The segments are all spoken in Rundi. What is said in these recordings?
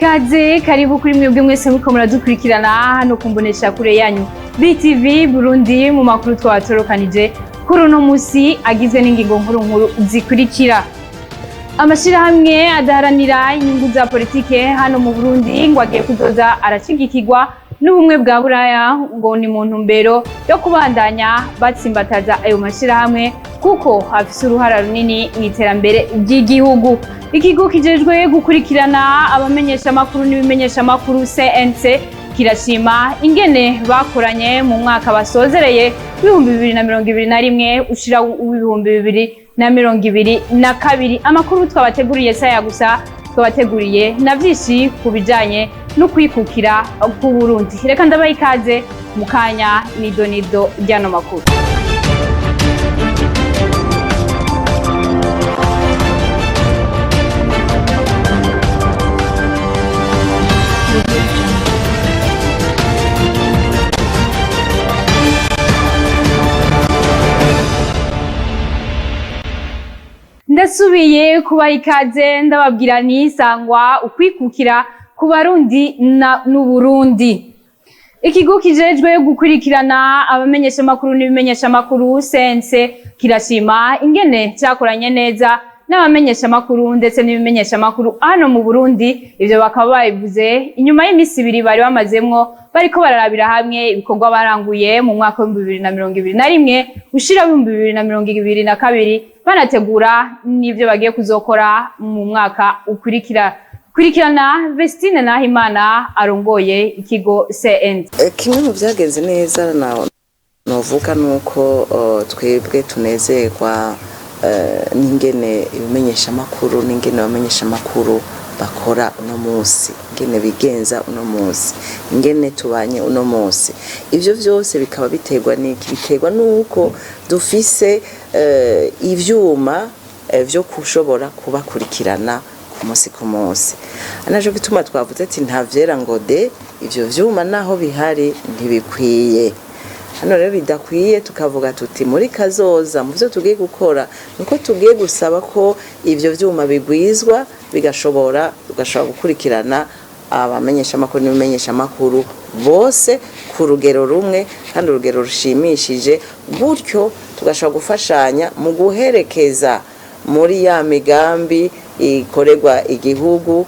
Kaze karibu kuri mwebwe mwese muko muradukurikirana hano ku mboneshakure yanyu BTV Burundi, mu makuru twatorokanije kuri uno musi agizwe n'ingingo nkuru nkuru zikurikira: Amashirahamwe adaharanira inyungu za politike hano mu Burundi ngo agiye kuzoza arashigikirwa n'Ubumwe bwa Buraya, ngo ni mu ntumbero yo kubandanya batsimbataza ayo mashirahamwe kuko afise uruhara runini mu iterambere ry'igihugu. Ikigo kijejwe gukurikirana abamenyeshamakuru n'ibimenyeshamakuru CNC kirashima ingene bakoranye mu mwaka basozereye w'2021 ushira w'2022. Amakuru twabateguriye saya gusa, twabateguriye na vyinshi ku bijanye no kwikukira k'Uburundi. Reka ndabaha ikaze mu kanya nido nido ry'ano makuru. Ndasubiye kubaha ikaze, ndababwira nisangwa ukwikukira ku Barundi n'Uburundi. Ikigo kijejwe gukurikirana abamenyeshamakuru n'ibimenyeshamakuru CNC kirashima ingene cyakoranye neza n'abamenyeshamakuru ndetse n'ibimenyeshamakuru hano mu Burundi. Ivyo bakaba babivuze inyuma y'iminsi 2 bari bamazemwo bariko bararabira hamwe ibikorwa baranguye mu mwaka w'2021 ushira w'2022, banategura n'ivyo bagiye kuzokora mu mwaka ukurikira. Kurikirana Vestine Nahimana arongoye ikigo CNC. Kimwe mu byagenze neza novuga nuko twebwe tunezerwa n'ingene ibimenyeshamakuru n'ingene abamenyeshamakuru bakora uno munsi, ingene bigenza uno munsi, ingene tubanye uno munsi. Ivyo vyose bikaba biterwa n'iki? Biterwa nuko dufise ivyuma vyo kushobora kubakurikirana ku munsi ku munsi. Naco gituma twavuze ati nta vyera ngo de, ivyo vyuma naho bihari ntibikwiye. Hano rero bidakwiye, tukavuga tuti muri kazoza mu byo tugiye gukora nuko tugiye gusaba ko ivyo vyuma bigwizwa, bigashobora tugashobora gukurikirana abamenyeshamakuru n'ibimenyeshamakuru bose ku rugero rumwe kandi urugero rushimishije, gutyo tugashobora gufashanya mu guherekeza muri ya migambi ikorerwa igihugu,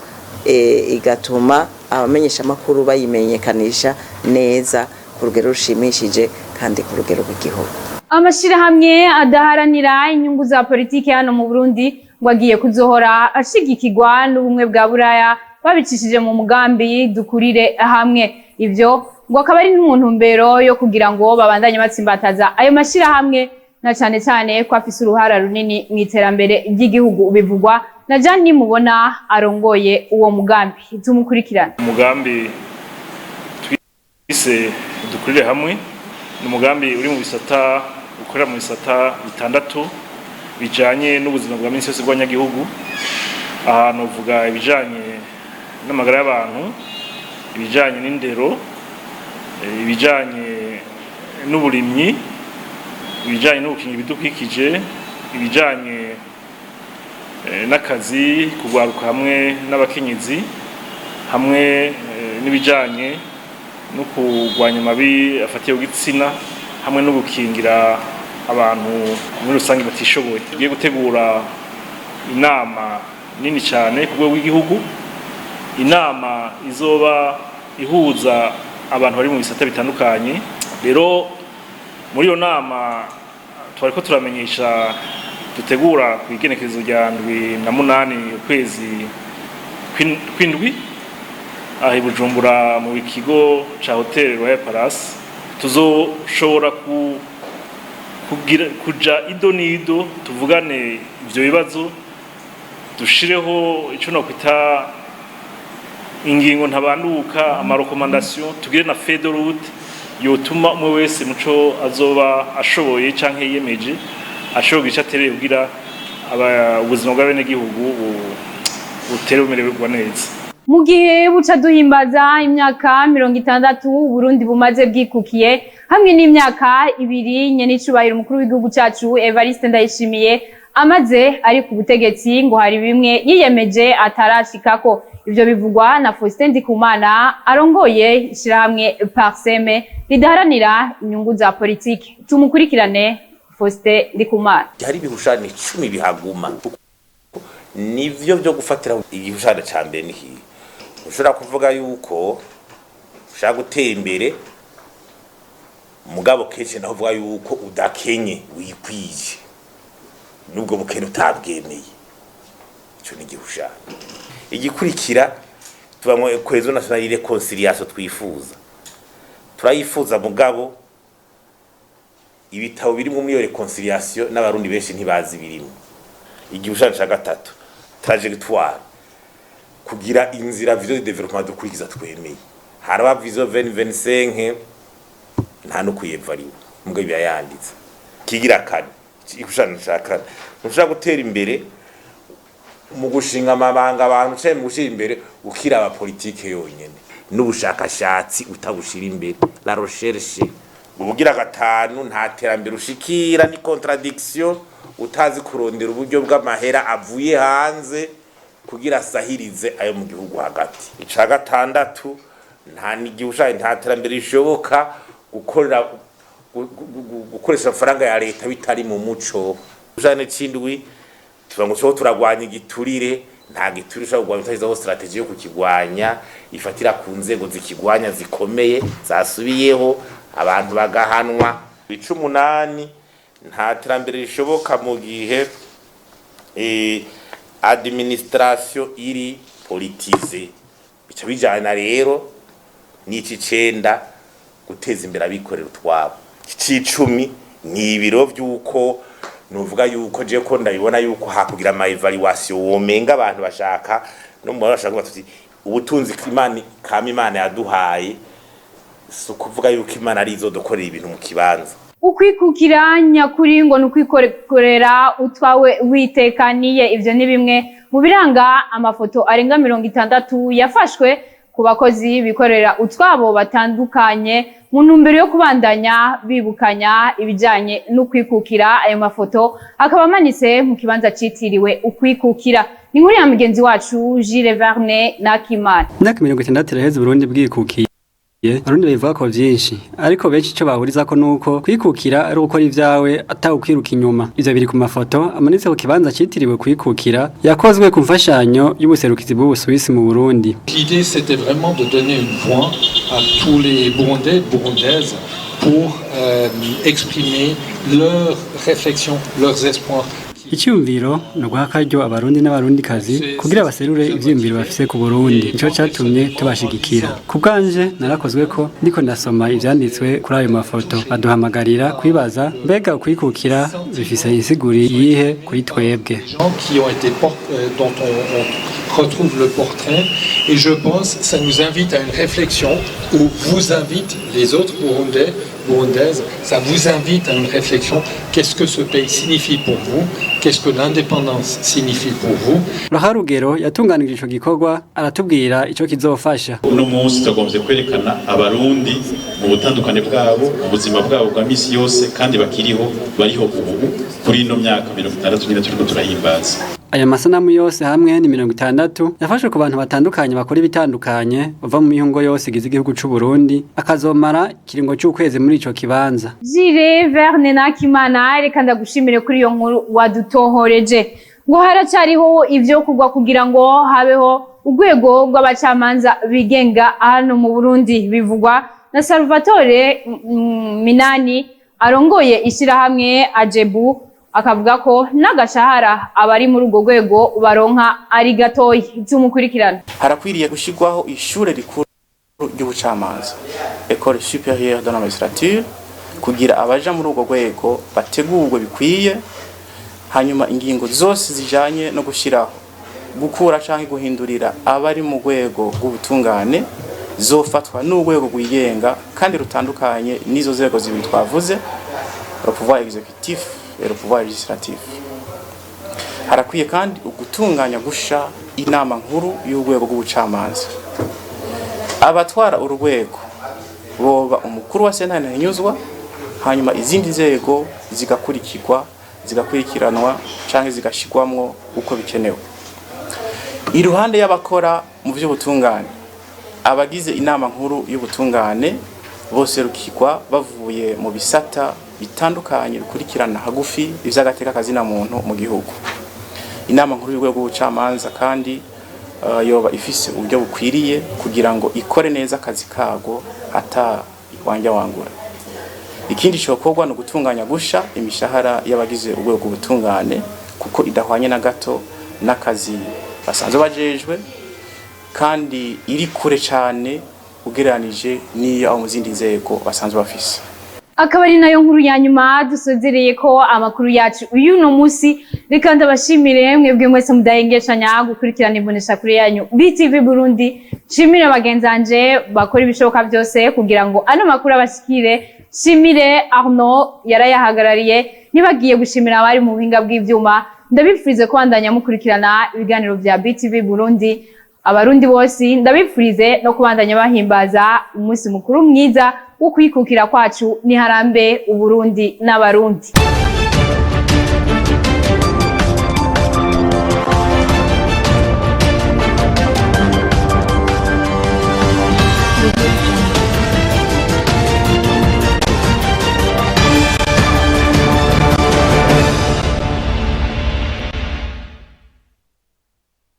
igatuma abamenyeshamakuru bayimenyekanisha neza ku rugero rushimishije kandi ku rugero rw'igihugu. Amashirahamwe adaharanira inyungu za politike hano mu Burundi ngo agiye kuzohora ashigikirwa n'Ubumwe bwa Buraya babicishije mu mugambi Dukurire Hamwe. Ivyo ngo akaba ari n'umuntumbero yo kugira ngo babandanye batsimbataza ayo mashirahamwe, na cane cane ko afise uruhara runini mu iterambere ry'igihugu. Bivugwa na Jean Nimubona arongoye uwo mugambi, tumukurikirana. Umugambi twise Dukurire Hamwe ni umugambi uri mu bisata, ukorera mu bisata bitandatu bijanye n'ubuzima bwa minsi yose bw'abanyagihugu. Ahantu uvuga ibijanye n'amagara y'abantu, ibijanye n'indero, ibijanye n'uburimyi, ibijanye n'ugukingira ibidukikije, ibijanye n'akazi kugwaruka hamwe n'abakenyezi, hamwe n'ibijanye no kurwanya amabi afatiye ku gitsina, hamwe no gukingira abantu muri rusange batishoboye. Tugiye gutegura inama nini cyane ku rwego rw'igihugu, inama izoba ihuza abantu bari mu bisata bitandukanye. Rero muri iyo nama twariko turamenyesha dutegura ku igenekerezo rya 7 na 8 ukwezi kw'indwi aha i Bujumbura mu kigo ca Hotel Royal Palace, tuzoshobora kugira kuja ido n'ido, tuvugane ivyo bibazo, dushireho ico nokwita ingingo ntabanduka, ama recommandations, tugire na feuille de route yotuma umwe wese muco azoba ashoboye canke yiyemeje ashobora ico atereye kugira ubuzima bw'abenegihugu butere bumererwa neza. Mu gihe buca duhimbaza imyaka 60 Burundi bumaze bwikukiye, hamwe n'imyaka 2 nyenicubahiro umukuru w'igihugu cacu Evariste Ndayishimiye Amaze ari ku butegetsi, ngo hari bimwe yiyemeje atarashikako. Ivyo bivugwa na Faustin Ndikumana arongoye ishirahamwe Parsem ridaharanira inyungu za politiki. Tumukurikirane, Faustin Ndikumana. Hari ibihushane 10 bihaguma, nivyo byo gufatira. Igihushane ca mbere ni hiye ushobora kuvuga yuko ushaka gutera imbere, mugabo kenshi naho uvuga yuko udakenye, wikwije, nubwo bukene utabwemeye. Ico ni igihushane. Igikurikira tuba mu cohésion nationale, réconciliation twifuza, turayifuza, mugabo ibitabo biri muri iyo réconciliation n'Abarundi benshi ntibazi birimo. Igihushane ca gatatu, trajectoire, kugira inzira, vision de développement dukurikiza twemeye. Haraba vision 2025, nta no kuyevariwa, mugabo iba yanditse. Kigira kane, igishushanyo ca kane, ntushobora gutera imbere mu gushinga amabanga abantu canke mu gushira imbere ukiraba politike yonyene, n'ubushakashatsi utabushira imbere, la recherche. Ubugira gatanu, nta terambere ushikira, ni contradiction, utazi kurondera uburyo bw'amahera avuye hanze kugira asahirize ayo mu gihugu hagati. Ica gatandatu, nta n'igihe, nta terambere rishoboka gukorera gukoresha amafaranga ya leta bitari mu muco. Jane cindwi, tuvuga ngo turagwanya igiturire. Nta giturire ushobora kurwanya utashyizeho stratégie yo kukigwanya, ifatira ku nzego zikigwanya zikomeye zasubiyeho, abantu bagahanwa. 8, nta terambere rishoboka mu gihe administration iri politisée. Bica bijana rero n'iki cenda, guteza imbere abikorera utwabo. 10 ni ibiro vy'uko nuvuga yuko je ko ndabibona yuko hakugira ama évaluation, womenga abantu bashaka no mu bashaka batuti ubutunzi Imana kama Imana yaduhaye, si ukuvuga yuko Imana ari izodukorera ibintu mu kibanza. Ukwikukira nyakuri ngo ni ukwikorera utwawe witekaniye. Ivyo ni bimwe mu biranga amafoto arenga 60 yafashwe ku bakozi bikorera utwabo batandukanye mu ntumbero yo kubandanya bibukanya ibijanye n'ukwikukira. Ayo mafoto akaba amanitse mu kibanza citiriwe Ukwikukira. Ni inkuru ya mugenzi wacu Gilles Verne Nakimana. Imyaka 60 iraheze Burundi bwikukiye. Abarundi bivuga ko vyinshi, ariko benshi ico bahurizako nuko kwikukira ari ugukora ivyawe atawukwiruka inyuma. Ivyo biri ku mafoto amanitse ku kibanza citiriwe Kwikukira, yakozwe ku mfashanyo y'ubuserukizi bw'Ubusuwisi mu Burundi. L'idée, c'était vraiment de donner une voix à tous les Burundais, Burundaises, pour exprimer leurs réflexions, leurs espoirs. Icyumviro ni uguha akaryo Abarundi n'Abarundikazi kugira baserure ivyiyumviro bafise ku Burundi. Nico catumye tubashigikira. Ku bwanje narakozwe ko ndiko ndasoma ivyanditswe kuri ayo mafoto, baduhamagarira kwibaza: mbega ukwikukira bifise insiguri yihe kuri twebwe? Gens qui ont été dont on retrouve le portrait. Et je pense ça nous invite à une réflexion, ou vous invite, les autres Burundais, Burundaises, ça vous invite à une réflexion. Qu'est-ce que ce pays signifie pour vous? Qu'est-ce que l'indépendance signifie pour vous? Rugero yatunganije ico gikorwa aratubwira ico kizofasha. Uno munsi twagombye kwerekana Abarundi mu butandukane bwabo, mu buzima bwabo bwa misi yose, kandi bakiriho, bariho ubu kuri ino myaka 60 nyine turiko turahimbaza. Aya masanamu yose hamwe ni 60, yafashwe ku bantu batandukanye bakora ibitandukanye, bava mu mihingo yose igize igihugu c'u Burundi, akazomara ikiringo c'ukwezi muri ico kibanza. Jire Verne Nakimana, reka ndagushimire kuri iyo nkuru wadutohoreje. Ngo haracariho ivyo kugwa kugira ngo habeho urwego rw'abacamanza bigenga hano mu Burundi. Bivugwa na Salvatore Minani arongoye ishirahamwe Ajebu, akavuga ko n'agashahara abari muri urwo rwego baronka ari gatoyi. Tumukurikirana. Harakwiriye gushyirwaho ishure rikuru ry'ubucamanza, École supérieure de la magistrature, kugira abaja muri urwo rwego bategurwe bikwiye. Hanyuma ingingo zose zijanye no gushyiraho, gukura canke guhindurira abari mu rwego rw'ubutungane zofatwa n'urwego rwigenga kandi rutandukanye n'izo nzego zibiri twavuze, le pouvoir exécutif et le pouvoir législatif. Harakwiye kandi ugutunganya gusha inama nkuru y'urwego rw'ubucamanza. Abatwara urwego boba umukuru wa sentare ntahinyuzwa, hanyuma izindi nzego zigakurikirwa. Zigakurikiranwa canke zigashigwamwo uko bikenewe. Iruhande y'abakora mu vy'ubutungane, abagize Inama Nkuru y'Ubutungane bose rukigwa bavuye mu bisata bitandukanye bikurikirana hagufi ivy'agateka kazina muntu mu gihugu. Inama Nkuru y'Urwego rw'Ubucamanza kandi yoba ifise uburyo bukwiriye kugira ngo ikore neza akazi kago ata wanja wangura. Ikindi cokorwa ni ugutunganya gusha imishahara y'abagize urwego rw'ubutungane, kuko idahwanye na gato n'akazi basanzwe bajejwe, kandi iri kure cane ugereranije n'iyo abo mu zindi nzego basanzwe bafise. Akaba ari nayo nkuru ya nyuma dusozereye ko amakuru yacu uyu munsi. Reka ndabashimire mwebwe mwese mudahengeshanya gukurikirana imbonesha kure yanyu BTV Burundi. Nshimire bagenzanje bakora ibishoboka byose kugira ngo ano makuru abashikire. Nshimire Arnaud yarayahagarariye, ntibagiye gushimira abari mu buhinga bw'ivyuma. Ndabifurize kubandanya mukurikirana ibiganiro bya BTV Burundi. Abarundi bose ndabifurize no kubandanya bahimbaza umunsi mukuru mwiza wo kwikukira kwacu. Niharambe Uburundi n'Abarundi.